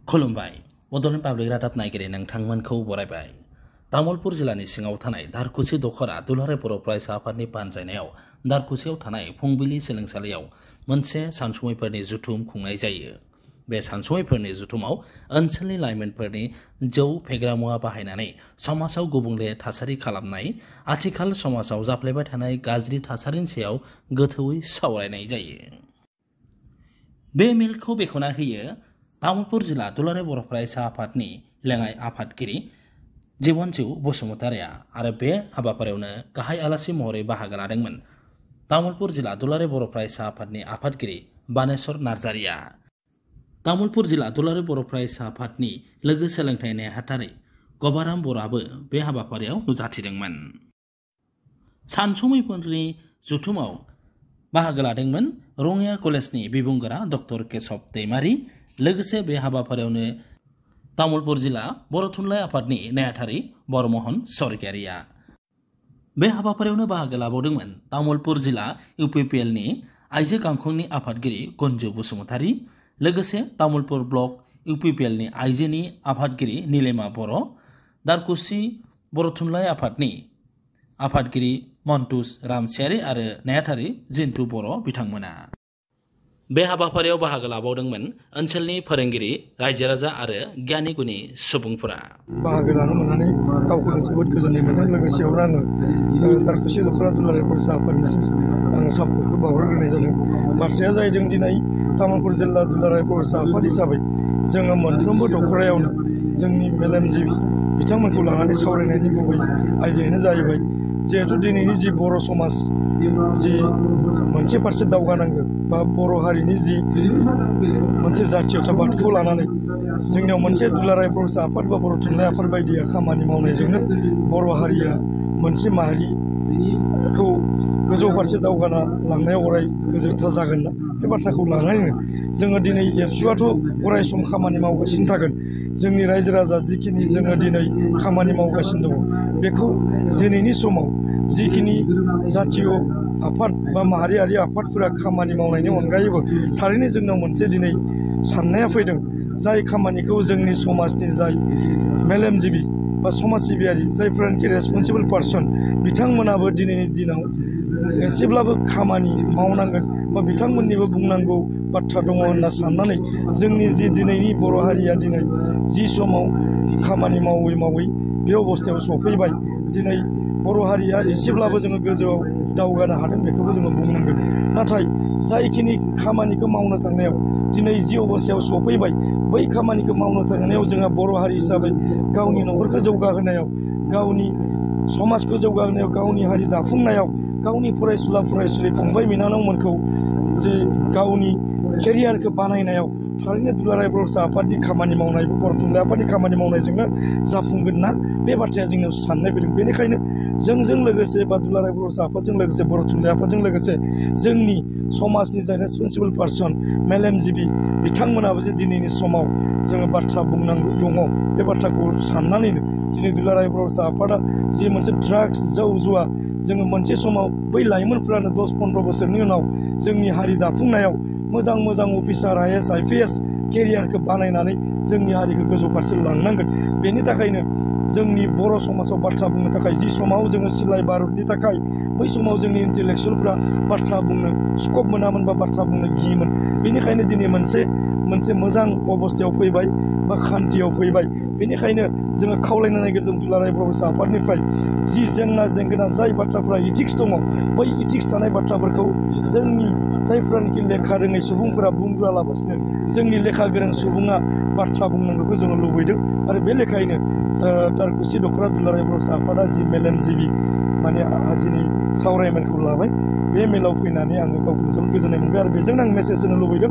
खुलुमबाय बड'लेण्ड पाब्लिक रादाब नायगिरि नोंथांमोनखौ बरायबाय। तामुलपुर जिल्लानि सिङाव थानाय दारकुसि दखरा दुलाराय बर' फरायसा आफादनि बानजायनायाव दारकुसियाव थानाय फुंबिलि सोलोंसालियाव मोनसे सानसुमैफोरनि जुथुम खुंनाय जायो। बे सानसुमैफोरनि जुथुमाव ओनसोलनि लाइमोनफोरनि जौ फेग्रा मुवा बाहायनानै समाजाव गुबुंले थासारि खालामनाय, आथिखाल समाजाव जाफ्लेबाय थानाय गाज्रि थासारिनि सायाव गोथौयै सावरायनाय जायो। बे मेलखौ बेखेवना होयो तामुलपुर जिल्ला दुलाराय बर' फरायसा आफादनि लेङाइ आफादगिरि जिबनजिउ बसुमतारिया आरो बे हाबाफारियावनो गाहाय आलासि महरै बाहागो लादोंमोन तामुलपुर जिल्ला दुलाराय बर' फरायसा आफादनि आफादगिरि बानेश्वर नार्जारिया। तामुलपुर जिल्ला दुलाराय बर' फरायसा आफादनि लोगो सोलोंथाइ नेहाथारि गबाराम बर'आबो बे हाबाफारियाव नुजाथिदोंमोन। सानसुमैफोरनि जुथुमाव बाहागो लादोंमोन रङिया कलेजनि बिबुंगोरा डक्टर केशव दैमारि। लोगोसे बे हाबाफारियावनो तामुलपुर जिल्ला बर' थुनलाइ आफादनि नेहाथारि बरमहन स्वर्गियारिया। बे हाबाफारियावनो बाहागो लाबावदोंमोन तामुलपुर जिल्ला इउपिपिएलनि आइजो गांखंनि आफादगिरि गन्जु बसुमतारि। लोगोसे तामुलपुर ब्लक इउपिपिएलनि आइजोनि आफादगिरि नीलिमा बर', दारकुसि बर' थुनलाइ आफादनि आफादगिरि मन्टुस रामसियारि आरो नेहाथारि जिन्टु बर' बिथांमोना। बे हाबाफारियाव बाहागो लाबावदोंमोन ओनसोलनि फोरोंगिरि, रायजो राजा आरो गियानि गुनि सुबुंफोरा। बाहागो लानो मोननानै गावखौनो जोबोद गोजोननाय मोनदों। लोगोसेयावनो आङो दारकुसि दखरा दुलाराय फरायसा आफादनिसिम आङो साबायखर बावहरग्रोनाय जादों। बाथ्राया जाहैदों दिनै तामुलपुर जिल्ला दुलाराय फरायसा आफाद हिसाबै जोङो मोनफ्रोमबो दखरायावनो जोंनि मेलेमजिबि बिथांमोनखौ लानानै सावरायनायनि गुबै आयदायानो जाहैबाय जिहेथु दिनैनि जि बर' समाज जि मोनसे फारसे दावगानांगौ बा बर' हारिनि जि मोनसे जातीयताबादखौ लानानै जोंनियाव मोनसे दुलाराय फरायसा आफाद बा बर' थुनलाइ आफाद बायदिया खामानि मावनायजोंनो बर' हारिया मोनसे माहारिखौ गोजौ फारसे दावगाना लांनायाव अराय गोजोरथा जागोन ना बे बाथ्राखौ लानानैनो जोङो दिनै एबसुआथ' अराय सम खामानि मावगासिनो थागोन। जोंनि रायजो राजा जिखिनि जोङो दिनै खामानि मावगासिनो दङ बेखौ दिनैनि समाव जिखिनि जातीय आफाद बा माहारियारि आफादफोरा खामानि मावनायनि अनगायैबो थारैनो जोंनाव मोनसे दिनै साननाया फैदों जाय खामानिखौ जोंनि समाजनि जाय मेलेमजिबि बा समाज सिबियारि जायफोरानोखि रेसपन्सिबल पार्सन बिथांमोनाबो दिनैनि दिनाव एसेब्लाबो खामानि मावनांगोन बा बिथांमोननिबो बुंनांगौ बाथ्रा दङ होनना साननानै जोंनि जि दिनैनि बर' हारिया दिनै जि समाव खामानि मावै मावै बे अबस्थायाव सफैबाय दिनै बर' हारिया एसेब्लाबो जोङो गोजौआव दावगानो हादों बेखौबो जोङो बुंनांगोन। नाथाय जायखिनि खामानिखौ मावनो थांनायाव दिनै जि अबस्थायाव सफैबाय बै खामानिखौ मावनो थांनायाव जोंहा बर' हारि हिसाबै गावनि न'खरखौ जौगाहोनायाव, गावनि समाजखौ जौगाहोनायाव, गावनि हारि दाफुंनायाव, गावनि फरायसुला फरायसुलि फंबाय बिनानावमोनखौ जे गावनि केरियारखौ बानायनायाव थारैनो दुलाराय फरायसा आफादनि खामानि मावनाय, बर' थुनलाइ आफादनि खामानि मावनायजोंनो जाफुंगोन ना बे बाथ्राया जोंनियाव साननाय फैदों। बेनिखायनो जोंजों लोगोसे बा दुलाराय फरायसा आफादजों लोगोसे बर' थुनलाइ आफादजों लोगोसे जोंनि समाजनि जाय रेसपन्सिबल पार्सन मेलेमजिबि बिथांमोनाबो जे दिनैनि समाव जोङो बाथ्रा बुंनांगौ दङ बे बाथ्राखौ साननानैनो दिनै दुलाराय फरायसा आफादा जि मोनसे ड्राग्स जौ जुवा जोङो मोनसे समाव बै लाइमोनफ्रानो 10-15 बोसोरनि उनाव जोंनि हारि दाफुंनायाव मोजां मोजां अफिसार IAS IPS केरियारखौ बानायनानै जोंनि हारिखौ गोजौ फारसे लांनांगोन। बेनि थाखायनो जोंनि बर' समाजाव बाथ्रा बुंनो थाखाय जि समाव जोङो सिलाय बारुदनि थाखाय बै समाव जोंनि इन्टेलेक्सुयेलफ्रा बाथ्रा बुंनो स्कप मोनामोन बा बाथ्रा बुंनो गियोमोन। बेनिखायनो दिनै मोनसे मोजां अबस्थायाव फैबाय बा खान्थियाव फैबाय। बेनिखायनो जोङो खावलायनो नागिरदों दुलाराय फरायसा आफादनिफ्राय जि जेंना जेंगोना जाय बाथ्राफ्रा इथिक्स दङ बै इथिक्स थानाय बाथ्राफोरखौ जोंनि जायफ्रानोखि लेखा रोङै सुबुंफोरा बुंग्रालाबासिनो जोंनि लेखा गोरों सुबुङा बाथ्रा बुंनांगौखौ जोङो लुबैदों। आरो बे लेखायैनो दारकुसि दखरा दुलाराय फरायसा आफादा जि मेलेमजिबि माने दिनै सावरायमेलखौ लाबाय बे मेलाव फैनानै आङो गावखौ जोबोद गोजोननाय मोनबाय आरो बेजोंनो आं मेसेज होनो लुबैदों